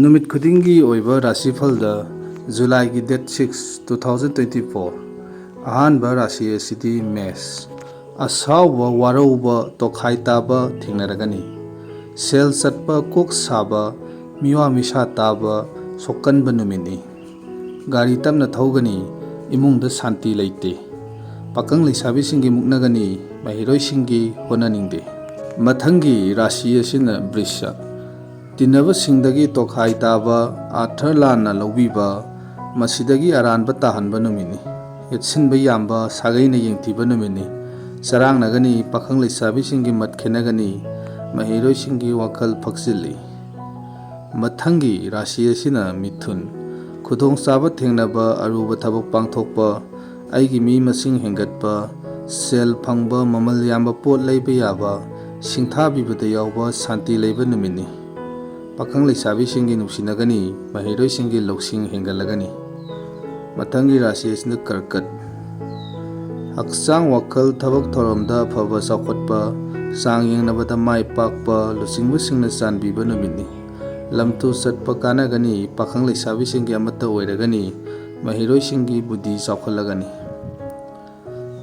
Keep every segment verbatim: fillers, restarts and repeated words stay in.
ꯅꯨꯃꯤꯠ ꯈꯨꯗꯤꯡꯒꯤ ꯑꯣꯏꯕ ꯔꯥꯁꯤꯐꯜꯗ ꯖꯨꯂꯥꯏꯒꯤ date six, two thousand twenty four, ꯑꯍꯥꯟꯕ ꯔꯥꯁꯤ ꯑꯁꯤꯗꯤ ꯃꯦꯁ꯫ ꯑꯁꯥꯎꯕ, ꯋꯥꯔꯧꯕ, ꯇꯣꯈꯥꯏ ꯇꯥꯕ ꯊꯦꯡꯅꯔꯒꯅꯤ꯫ ꯁꯦꯜ ꯆꯠꯄ, ꯀꯣꯛ ꯁꯥꯕ, ꯃꯤꯋꯥ ꯃꯤꯁꯥ ꯇꯥꯕ, ꯁꯣꯛꯀꯟꯕ ꯅꯨꯃꯤꯠꯅꯤ꯫ ꯒꯥꯔꯤ ꯇꯞꯅ ꯊꯧꯒꯅꯤ꯫ ꯏꯃꯨꯡꯗ ꯁꯥꯟꯇꯤ ꯂꯩꯇꯦ꯫ ꯄꯥꯈꯪ ꯂꯩꯁꯥꯕꯤꯁꯤꯡꯒꯤ ꯃꯨꯛꯅꯒꯅꯤ꯫ ꯃꯍꯩꯔꯣꯏꯁꯤꯡꯒꯤ ꯍꯣꯠꯅꯅꯤꯡꯗꯦ꯫ ꯃꯊꯪꯒꯤ ꯔꯥꯁꯤ ꯑꯁꯤꯅ ꯕ꯭ꯔꯤꯁ꯫ ꯇꯤꯟꯅꯕꯁꯤꯡꯗꯒꯤ ꯇꯣꯈꯥꯏ ꯇꯥꯕ, ꯑꯥꯔꯊ ꯂꯥꯟꯅ ꯂꯧꯕꯤꯕ, ꯃꯁꯤꯗꯒꯤ ꯑꯔꯥꯟꯕ ꯇꯥꯍꯟꯕ ꯅꯨꯃꯤꯠꯅꯤ꯫ ꯌꯦꯠꯁꯤꯟꯕ ꯌꯥꯝꯕ, ꯁꯥꯒꯩꯅ ꯌꯦꯡꯊꯤꯕ ꯅꯨꯃꯤꯠꯅꯤ꯫ ꯆꯔꯥꯡꯅꯒꯅꯤ꯫ ꯄꯥꯈꯪ ꯂꯩꯁꯥꯕꯤꯁꯤꯡꯒꯤ ꯃꯠ ꯈꯦꯟꯅꯒꯅꯤ꯫ ꯃꯍꯩꯔꯣꯏꯁꯤꯡꯒꯤ ꯋꯥꯈꯜ ꯐꯛꯆꯤꯜꯂꯤ꯫ ꯃꯊꯪꯒꯤ ꯔꯥꯁꯤ ꯑꯁꯤꯅ ꯃꯤꯊꯨꯟ꯫ ꯈꯨꯗꯣꯡꯆꯥꯕ ꯊꯦꯡꯅꯕ, ꯑꯔꯨꯕ ꯊꯕꯛ ꯄꯥꯡꯊꯣꯛꯄ, ꯑꯩꯒꯤ ꯃꯤ ꯃꯁꯤꯡ ꯍꯦꯟꯒꯠꯄ, ꯁꯦꯜ ꯐꯪꯕ, ꯃꯃꯜ ꯌꯥꯝꯕ ꯄꯣꯠ ꯂꯩꯕ ꯌꯥꯕ, ꯁꯤꯡꯊꯥꯕꯤꯕꯗ ꯌꯥꯎꯕ, ꯁꯥꯟꯇꯤ ꯂꯩꯕ ꯅꯨꯃꯤꯠꯅꯤ꯫ ꯄꯥꯈꯪ ꯂꯩꯁꯥꯕꯤꯁꯤꯡꯒꯤ ꯅꯨꯡꯁꯤꯅꯒꯅꯤ꯫ ꯃꯍꯩꯔꯣꯏꯁꯤꯡꯒꯤ ꯂꯧꯁꯤꯡ ꯍꯦꯟꯒꯠꯂꯒꯅꯤ꯫ ꯃꯊꯪꯒꯤ ꯔꯥꯁꯤ ꯑꯁꯤꯅ ꯀꯔꯀꯠ꯫ ꯍꯛꯆꯥꯡ, ꯋꯥꯈꯜ, ꯊꯕꯛ ꯊꯧꯔꯝꯗ ꯑꯐꯕ ꯆꯥꯎꯈꯠꯄ, ꯆꯥꯡ ꯌꯦꯡꯅꯕꯗ ꯃꯥꯏ ꯄꯥꯛꯄ, ꯂꯨꯆꯤꯡꯕꯁꯤꯡꯅ ꯆꯥꯟꯕꯤꯕ ꯅꯨꯃꯤꯠꯅꯤ꯫ ꯂꯝꯇꯨ ꯆꯠꯄ ꯀꯥꯟꯅꯒꯅꯤ꯫ ꯄꯥꯈꯪ ꯂꯩꯁꯥꯕꯤꯁꯤꯡꯒꯤ ꯑꯃꯠꯇ ꯑꯣꯏꯔꯒꯅꯤ꯫ ꯃꯍꯩꯔꯣꯏꯁꯤꯡꯒꯤ ꯕꯨꯙꯤ ꯆꯥꯎꯈꯠꯂꯒꯅꯤ꯫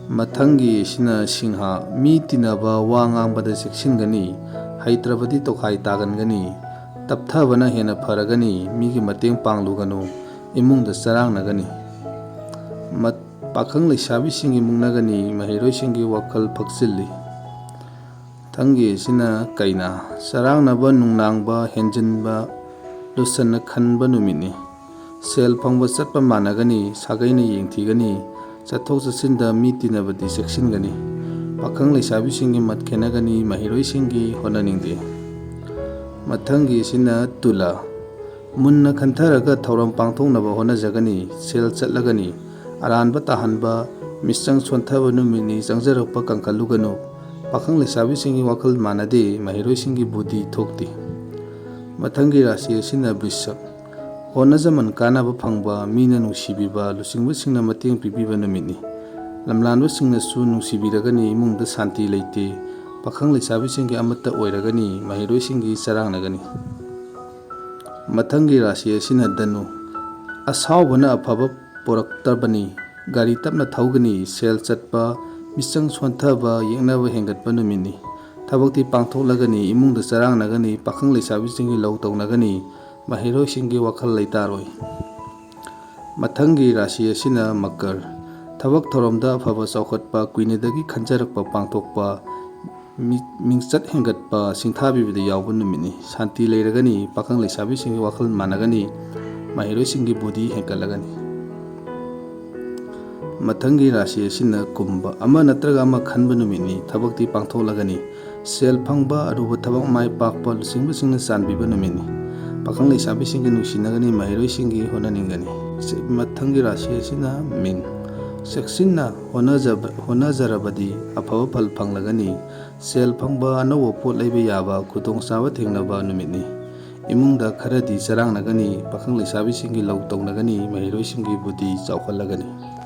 ꯃꯊꯪꯒꯤ ꯑꯁꯤꯅ ꯁꯤꯡꯍ꯫ ꯃꯤ ꯇꯤꯟꯅꯕ, ꯋꯥ ꯉꯥꯡꯕꯗ ꯆꯦꯛꯁꯤꯟꯒꯅꯤ꯫ ꯍꯩꯇ꯭ꯔꯕꯗꯤ ꯇꯣꯈꯥꯏ ꯇꯥꯒꯟꯒꯅꯤ꯫ ꯇꯞꯊꯕꯅ ꯍꯦꯟꯅ ꯐꯔꯒꯅꯤ꯫ ꯃꯤꯒꯤ ꯃꯇꯦꯡ ꯄꯥꯡꯂꯨꯒꯅꯨ꯫ ꯏꯃꯨꯡꯗ ꯆꯔꯥꯡꯅꯒꯅꯤ꯫ ꯃꯠ-, ꯄꯥꯈꯪ ꯂꯩꯁꯥꯕꯤꯁꯤꯡꯒꯤ ꯃꯨꯛꯅꯒꯅꯤ꯫ ꯃꯍꯩꯔꯣꯏꯁꯤꯡꯒꯤ ꯋꯥꯈꯜ ꯐꯛꯆꯤꯜꯂꯤ꯫ ꯃꯊꯪꯒꯤ ꯑꯁꯤꯅ ꯀꯩꯅ꯫ ꯆꯔꯥꯡꯅꯕ, ꯅꯨꯡꯅꯥꯡꯕ, ꯍꯦꯟꯖꯤꯟꯕ, ꯂꯨꯁꯟꯅ ꯈꯟꯕ ꯅꯨꯃꯤꯠꯅꯤ꯫ ꯁꯦꯜ ꯐꯪꯕ ꯆꯠꯄ ꯃꯥꯟꯅꯒꯅꯤ꯫ ꯁꯥꯒꯩꯅ ꯌꯦꯡꯊꯤꯒꯅꯤ꯫ ꯆꯠꯊꯣꯛ ꯆꯠꯁꯤꯟꯗ ꯃꯤ ꯇꯤꯟꯅꯕꯗꯤ ꯆꯦꯛꯁꯤꯟꯒꯅꯤ꯫ ꯄꯥꯈꯪ ꯂꯩꯁꯥꯕꯤꯁꯤꯡꯒꯤ ꯃꯠ ꯈꯦꯟꯅꯒꯅꯤ꯫ ꯃꯍꯩꯔꯣꯏꯁꯤꯡꯒꯤ ꯍꯣꯠꯅꯅꯤꯡꯗꯦ꯫ ꯃꯊꯪꯒꯤ ꯑꯁꯤꯅ ꯇꯨꯂꯥ꯫ ꯃꯨꯟꯅ ꯈꯟꯊꯔꯒ ꯊꯧꯔꯝ ꯄꯥꯡꯊꯣꯛꯅꯕ ꯍꯣꯠꯅꯖꯒꯅꯤ꯫ ꯁꯦꯜ ꯆꯠꯂꯒꯅꯤ꯫ ꯑꯔꯥꯟꯕ ꯇꯥꯍꯟꯕ, ꯃꯤꯆꯪ ꯁꯣꯟꯊꯕ ꯅꯨꯃꯤꯠꯅꯤ꯫ ꯆꯪꯖꯔꯛꯄ ꯀꯟꯈꯠꯂꯨꯒꯅꯨ꯫ ꯄꯥꯈꯪ ꯂꯩꯁꯥꯕꯤꯁꯤꯡꯒꯤ ꯋꯥꯈꯜ ꯃꯥꯟꯅꯗꯦ꯫ ꯃꯍꯩꯔꯣꯏꯁꯤꯡꯒꯤ ꯕꯨꯙꯤ ꯊꯣꯛꯇꯦ꯫ ꯃꯊꯪꯒꯤ ꯔꯥꯁꯤ ꯑꯁꯤꯅ ꯕ꯭ꯔꯤꯁꯞ꯫ ꯍꯣꯠꯅꯖꯃꯟ ꯀꯥꯟꯅꯕ ꯐꯪꯕ, ꯃꯤꯅ ꯅꯨꯡꯁꯤꯕꯤꯕ, ꯂꯨꯆꯤꯡꯕꯁꯤꯡꯅ ꯃꯇꯦꯡ ꯄꯤꯕꯤꯕ ꯅꯨꯃꯤꯠꯅꯤ꯫ ꯂꯝꯂꯥꯟꯕꯁꯤꯡꯅꯁꯨ ꯅꯨꯡꯁꯤꯕꯤꯔꯒꯅꯤ꯫ ꯏꯃꯨꯡꯗ ꯁꯥꯟꯇꯤ ꯂꯩꯇꯦ꯫ ꯄꯥꯈꯪ ꯂꯩꯁꯥꯕꯤꯁꯤꯡꯒꯤ ꯑꯃꯠꯇ ꯑꯣꯏꯔꯒꯅꯤ꯫ ꯃꯍꯩꯔꯣꯏꯁꯤꯡꯒꯤ ꯆꯔꯥꯡꯅꯒꯅꯤ꯫ ꯃꯊꯪꯒꯤ ꯔꯥꯁꯤ ꯑꯁꯤꯅ ꯙꯅꯨ꯫ ꯑꯁꯥꯎꯕꯅ ꯑꯐꯕ ꯄꯨꯔꯛꯇꯕꯅꯤ꯫ ꯒꯥꯔꯤ ꯇꯞꯅ ꯊꯧꯒꯅꯤ꯫ ꯁꯦꯜ ꯆꯠꯄ, ꯃꯤꯆꯪ ꯁꯣꯟꯊꯕ, ꯌꯦꯛꯅꯕ ꯍꯦꯟꯒꯠꯄ ꯅꯨꯃꯤꯠꯅꯤ꯫ ꯊꯕꯛꯇꯤ ꯄꯥꯡꯊꯣꯛꯂꯒꯅꯤ꯫ ꯏꯃꯨꯡꯗ ꯆꯔꯥꯡꯅꯒꯅꯤ꯫ ꯄꯥꯈꯪ ꯂꯩꯁꯥꯕꯤꯁꯤꯡꯒꯤ ꯂꯧ ꯇꯧꯅꯒꯅꯤ꯫ ꯃꯍꯩꯔꯣꯏꯁꯤꯡꯒꯤ ꯋꯥꯈꯜ ꯂꯩꯇꯥꯔꯣꯏ꯫ ꯃꯊꯪꯒꯤ ꯔꯥꯁꯤ ꯑꯁꯤꯅ ꯃꯀꯔ꯫ ꯊꯕꯛ ꯊꯧꯔꯝꯗ ꯑꯐꯕ ꯆꯥꯎꯈꯠꯄ, ꯀꯨꯏꯅꯗꯒꯤ ꯈꯟꯖꯔꯛꯄ ꯄꯥꯡꯊꯣꯛꯄ, ꯃꯤ-, ꯃꯤꯡꯆꯠ ꯍꯦꯟꯒꯠꯄ, ꯁꯤꯡꯊꯥꯕꯤꯕꯗ ꯌꯥꯎꯕ ꯅꯨꯃꯤꯠꯅꯤ꯫ ꯁꯥꯟꯇꯤ ꯂꯩꯔꯒꯅꯤ꯫ ꯄꯥꯈꯪ ꯂꯩꯁꯥꯕꯤꯁꯤꯡꯒꯤ ꯋꯥꯈꯜ ꯃꯥꯟꯅꯒꯅꯤ꯫ ꯃꯍꯩꯔꯣꯏꯁꯤꯡꯒꯤ ꯕꯨꯙꯤ ꯍꯦꯟꯒꯠꯂꯒꯅꯤ꯫ ꯃꯊꯪꯒꯤ ꯔꯥꯁꯤ ꯑꯁꯤꯅ ꯀꯨꯝꯚ꯫ ꯑꯃ ꯅꯠꯇ꯭ꯔꯒ ꯑꯃ ꯈꯟꯕ ꯅꯨꯃꯤꯠꯅꯤ꯫ ꯊꯕꯛꯇꯤ ꯄꯥꯡꯊꯣꯛꯂꯒꯅꯤ꯫ ꯁꯦꯜ ꯐꯪꯕ, ꯑꯔꯨꯕ ꯊꯕꯛ ꯃꯥꯏ ꯄꯥꯛꯄ, ꯂꯨꯆꯤꯡꯕꯁꯤꯡꯅ ꯆꯥꯟꯕꯤꯕ ꯅꯨꯃꯤꯠꯅꯤ꯫ ꯄꯥꯈꯪ ꯂꯩꯁꯥꯕꯤꯁꯤꯡꯒꯤ ꯅꯨꯡꯁꯤꯅꯒꯅꯤ꯫ ꯃꯍꯩꯔꯣꯏꯁꯤꯡꯒꯤ ꯍꯣꯠꯅꯅꯤꯡꯒꯅꯤ꯫ ꯁꯤ-, ꯃꯊꯪꯒꯤ ꯔꯥꯁꯤ ꯑꯁꯤꯅ ꯃꯤꯟ꯫ ꯆꯦꯛꯁꯤꯟꯅ ꯍꯣꯠꯅꯖꯕ-, ꯍꯣꯠꯅꯖꯔꯕꯗꯤ ꯑꯐꯕ ꯐꯜ ꯐꯪꯂꯒꯅꯤ꯫ ꯁꯦꯜ ꯐꯪꯕ, ꯑꯅꯧꯕ ꯄꯣꯠ ꯂꯩꯕ ꯌꯥꯕ, ꯈꯨꯗꯣꯡꯆꯥꯕ ꯊꯦꯡꯅꯕ ꯅꯨꯃꯤꯠꯅꯤ꯫ ꯏꯃꯨꯡꯗ ꯈꯔꯗꯤ ꯆꯔꯥꯡꯅꯒꯅꯤ꯫ ꯄꯥꯈꯪ ꯂꯩꯁꯥꯕꯤꯁꯤꯡꯒꯤ ꯂꯧ ꯇꯧꯅꯒꯅꯤ꯫ ꯃꯍꯩꯔꯣꯏꯁꯤꯡꯒꯤ ꯕꯨꯙꯤ ꯆꯥꯎꯈꯠꯂꯒꯅꯤ꯫